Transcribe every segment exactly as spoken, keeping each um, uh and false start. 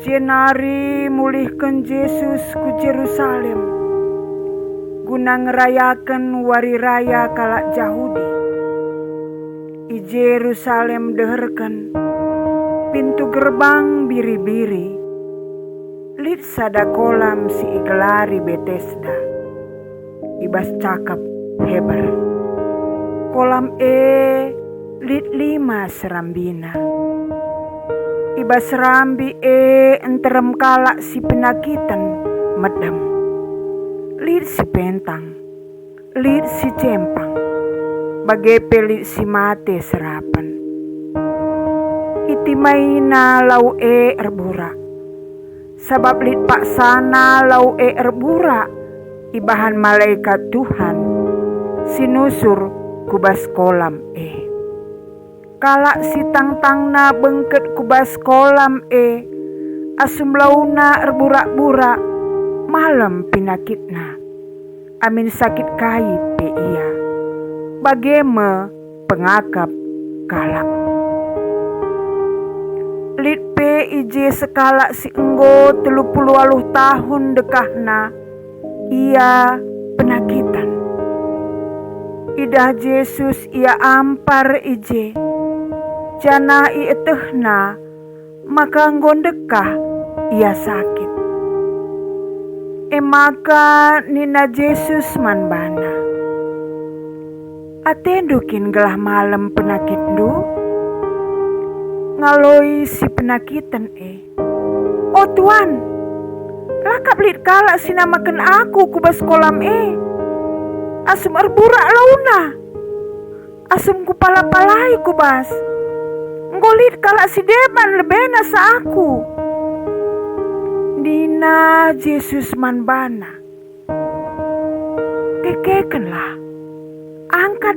Jenari mulihken Jesus ku Jerusalem, guna ngerayaken wari raya kalak Jahudi. I Jerusalem deherken, pintu gerbang biri-biri, lit sada kolam si igelari Betesda, i bas cakap Heber. Kolam e lit lima serambina. I bas serambi e nterem kalak si penakiten medem. Lit si pentang, lit si cempang, bage pe lit si mate serapen. Itimaina lau e erburak, sabap lit paksana lau e erburak ibahan malekat Tuhan si nusur ku bas kolam e. Kalak si tangtangna bengket ku bas kolam e, asum launa erburak-burak, malem penakitna. Amin sakit kai pe ia, bage me pengakap kalak. Lit pe i je sekalak si enggo telu puluh waluh tahun dekahna, ia penakiten. Idah Jesus ia ampar i je, janah ietehna maka enggo ndekah ia sakit. E maka nina Jesus man bana, "Atendu kin gelah malem penakitndu?" Ngaloi si penakiten e, "O Tuan, la kap lit kalak si namaken aku ku bas kolam e, asum erburak launa, asum kupala-palai ku bas. Enggo lit kalak si deban lebena sa aku." Nina Jesus man bana, "Kekekenlah, angkat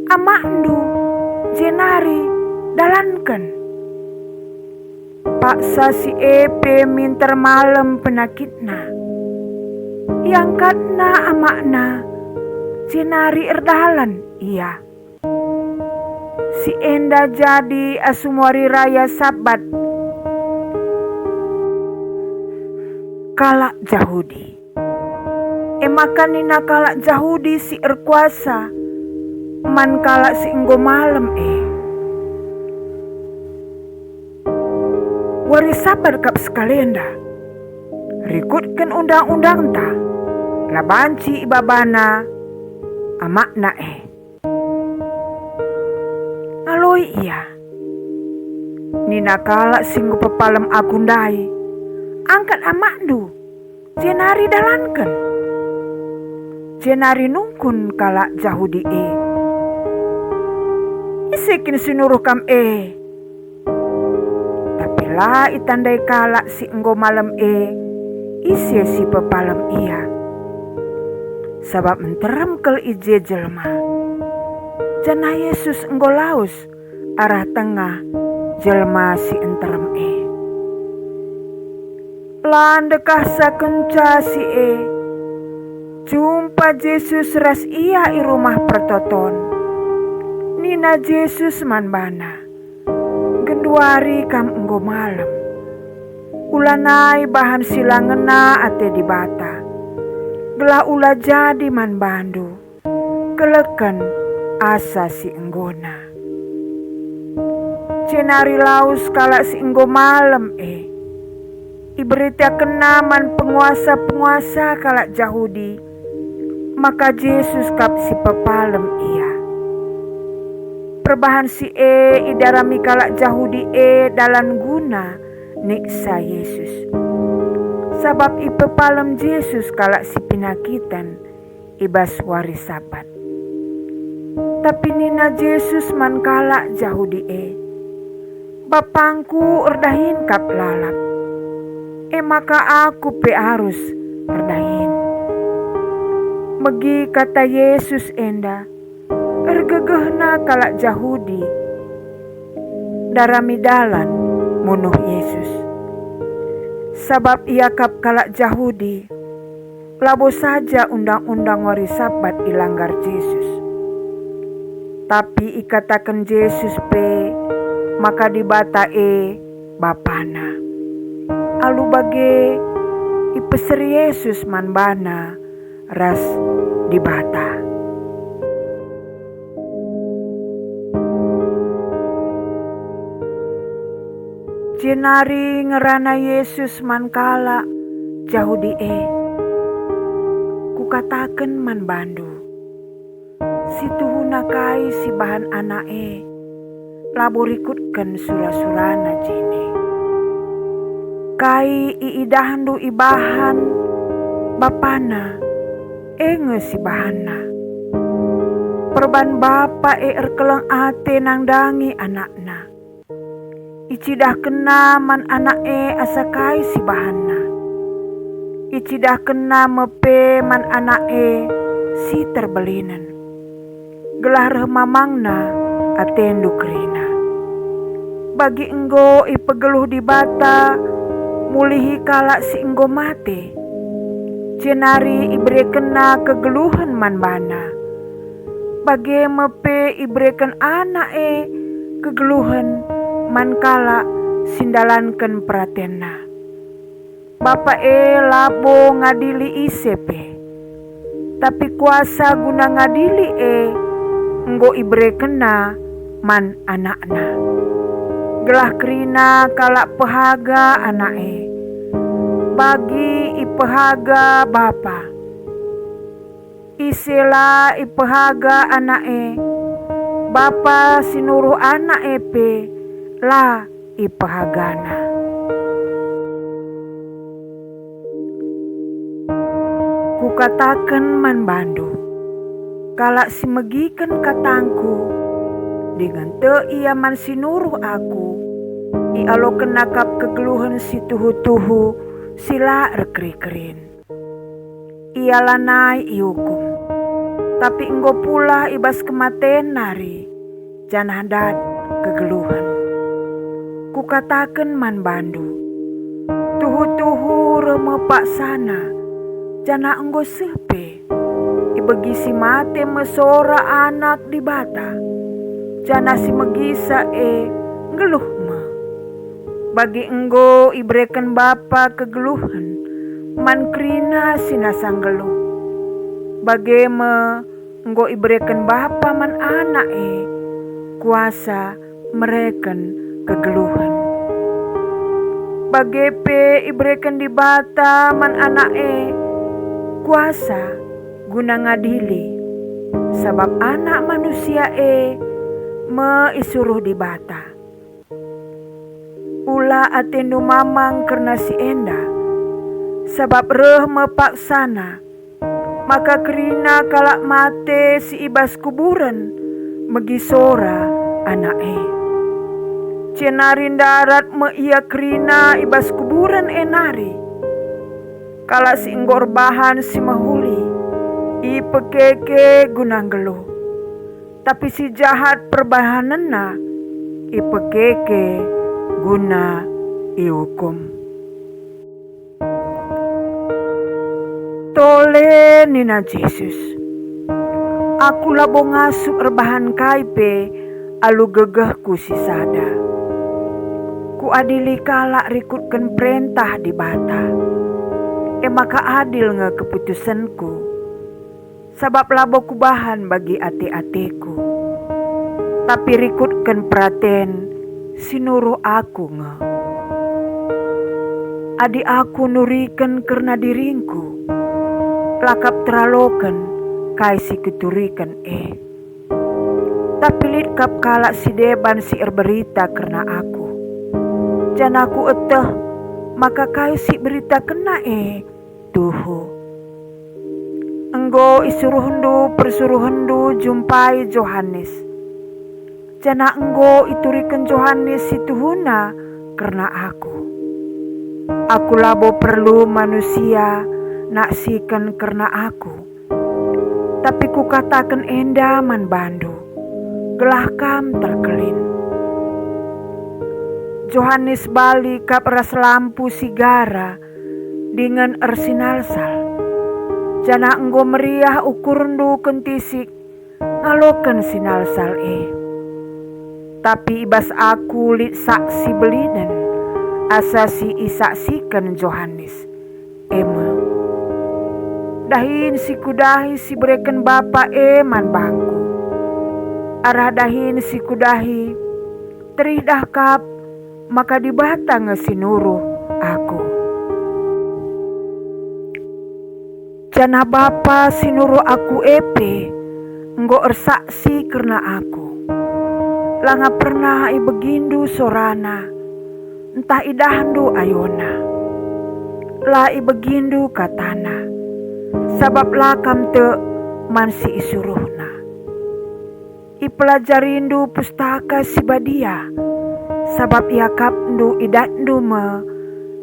amakndu, jenari dalanken." Paksa si e pe minter malem penakitna. Iangkatna amakna, jenari erdalan ia. Si enda jadi asum wari raya Sabat. Kalak Jahudi. E maka nina kalak Jahudi si erkuasa man kalak si enggo malem e, "Wari Sabat kap sekalenda. Rikutken undang-undangta, la banci ibabana amakna e." Ngaloi ia, "Nina kalak si enggo pepalem aku ndai, 'Angkat amakndu, jenari dalanken.'" Jenari nungkun kalak Jahudi e, "Ise kin si nuruh kam e?" Tapi la itandai kalak si enggo malem e ise si pepalem ia, sabap nterem kal i je jelma. Janah Jesus enggo lawes arah tengah jelma si nterem e. La ndekahsa kenca si e, jumpa Jesus ras ia i Rumah Pertoton. Nina Jesus man bana, "Genduari kam enggo malem. Ulanai bahan si la ngena ate Dibata, gelah ula jadi man bandu keleken asa si enggona." Jenari lawes kalak si enggo malem e. Iberitakenna man penguasa-penguasa kalak Jahudi maka Jesus kap si pepalem ia. Perbahan si e idarami kalak Jahudi e dalan guna niksa Jesus, sabap ipepalem Jesus kalak si penakiten i bas wari Sabat. Tapi nina Jesus man kalak Jahudi e, "BapangKu erdahin kap lalap, e maka Aku pe arus erdahin." Megi kata Jesus enda, ergegehna kalak Jahudi ndarami dalan munuh Jesus. Sabap iakap kalak Jahudi labo saja undang-undang wari Sabat ilanggar Jesus, tapi ikataken Jesus pe maka Dibata e Bapana. Alu bage ipeseri Jesus man bana ras Dibata. Jenari ngerana Jesus man kalak Jahudi e, "Kukataken man bandu, si tuhuna kai si bahan anak e, labo rikutken sura-surana jine. Kai iidahndu ibahan bapana, e nge si bahanna. Perban bapa e erkeleng ate nandangi anakna. Icidahkenna man anak e asa kai si bahanna. Icidahkenna me pe man anak e si terbelinen, gelah reh mamangna atendu kerina. Bagi enggo ipegeluh Dibata mulihi kalak si enggo mate, jenari iberekenNa kegeluhen man bana. Bage me pe ibereken Anak e kegeluhen man kalak si ndalanken peratenNa. Bapa e labo ngadili ise pe, tapi kuasa guna ngadili e enggo iberekenNa man AnakNa, gelah kerina kalak pehaga Anak e, bagi ipehaga Bapa. Ise la ipehaga Anak e, Bapa si nuruh Anak e pe la ipehagana." Kukataken man bandu, kalak si megiken katangKu, dingen tek ia man si nuruh Aku, ialokenna kap kegeluhen si tuhu-tuhu si la erkeri-kerin. Ia lanai iukum, tapi enggo pulah i bas kematen nari, janah dat kegeluhen. Kukataken man bandu, tuhu-tuhu reh me paksana, janah enggo seh pe. Ibegi si mate me sora Anak Dibata, janah si megisa e nggeluh me. Bagi enggo ibereken Bapa kegeluhen man kerina si nasa nggeluh, bage me enggo ibereken Bapa man Anak e kuasa mereken kegeluhen. Bage pe ibereken Dibata man Anak e kuasa guna ngadili, sabap Anak Manusia e me isuruh Dibata. Ula atendu mamang kerna si enda, sabap reh me paksana, maka kerina kalak mate si i bas kuburen megi sora Anak e. Jenari ndarat me ia kerina i bas kuburen e nari. Kalak si enggo erbahan si mehuli ipekeke guna nggeluh, tapi si jahat perbahanenna ipekeke guna iukum. Tole nina Jesus, "Aku labo ngasup erbahan kai pe alu gegehKu si sada. Kuadili kalak rikutken perentah Dibata, e maka adil nge keputusenKu. Sabap labo Kubahan bagi ate-ateKu, tapi rikutken peraten si nuruh Aku nge. Adi Aku nuriken kerna diringKu, la kap teraloken kai si Kuturiken e. Tapi lit kap kalak si deban si erberita kerna Aku, janah Kueteh maka kai si iberitakenna e tuhu. Enggo isuruhndu persuruhenNdu jumpai Johanes, janah enggo ituriken Johanes si tuhuna kerna Aku. Aku labo perlu manusia naksiken kerna Aku, tapi Kukataken enda man bandu, gelah kam terkelin. Johanes bali kap ras lampu si gara dingen ersinalsal, janah enggo meriah ukurndu kentisik ngaloken sinalsal e. Tapi i bas Aku lit saksi belinen, asa si isaksiken Johanes, e me, dahin si kudahi si ibereken Bapa e man bangku. Arah dahin si kudahi, teridah kap maka Dibata nge si nuruh aku. Janah Bapa si nuruh aku e pe enggo ersaksi kerna aku. Langa pernah ibegindu sorana, ntah idahndu ayona. La ibegindu katana, sabap la kam tek man si isuruhna. Ipelajarindu Pustaka Si Badia, sabap iakapndu idatndu me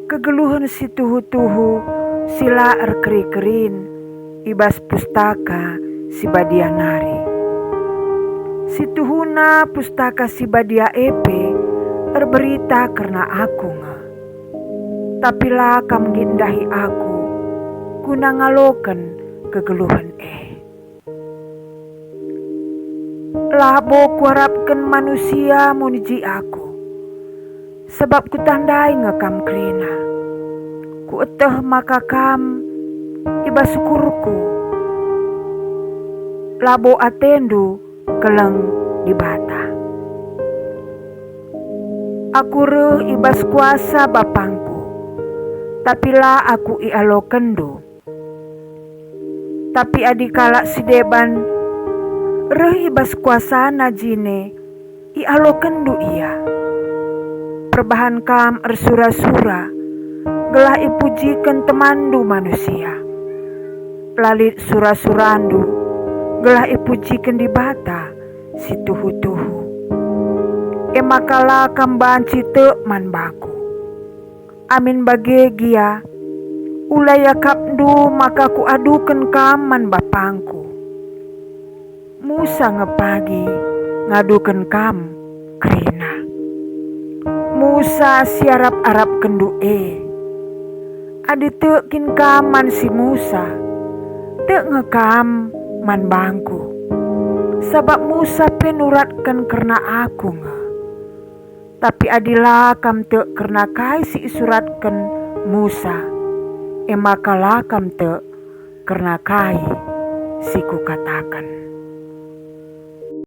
kegeluhen si tuhu-tuhu si la erkeri-kerin i bas Pustaka Si Badia nari. Si tuhuna Pustaka Si Badia e pe erberita kerna aku nge. Tapi la kam nggit ndahi aku guna ngaloken kegeluhen e. Labo kuarapken manusia muji aku, sabap kutandai nge kam kerina. Kueteh maka kam i bas ukurku. Labo atendu keleng Dibata. Aku reh i bas kuasa Bapangku, tapi la aku ialokenndu. Tapi adi kalak si deban reh i bas kuasana jine, ialokenndu ia. Perbahan kam ersura-sura, gelah ipujiken temanndu manusia. La lit sura-surandu, gelah ipujiken Dibata si tuhu-tuhu. E maka la kam banci tek man bangku. Amin bage gia, ula iakapndu maka kuaduken kam man bapangku. Musa nge pagi ngaduken kam kerina. Musa si arap-arapkenndu e. Adi tek kin kam man si Musa, tek nge kam man bangku. Sabap Musa pe nuratken kerna aku nge. Tapi adi la kam tek kerna kai si isuratken Musa, e maka la kam tek kerna kai si kukataken.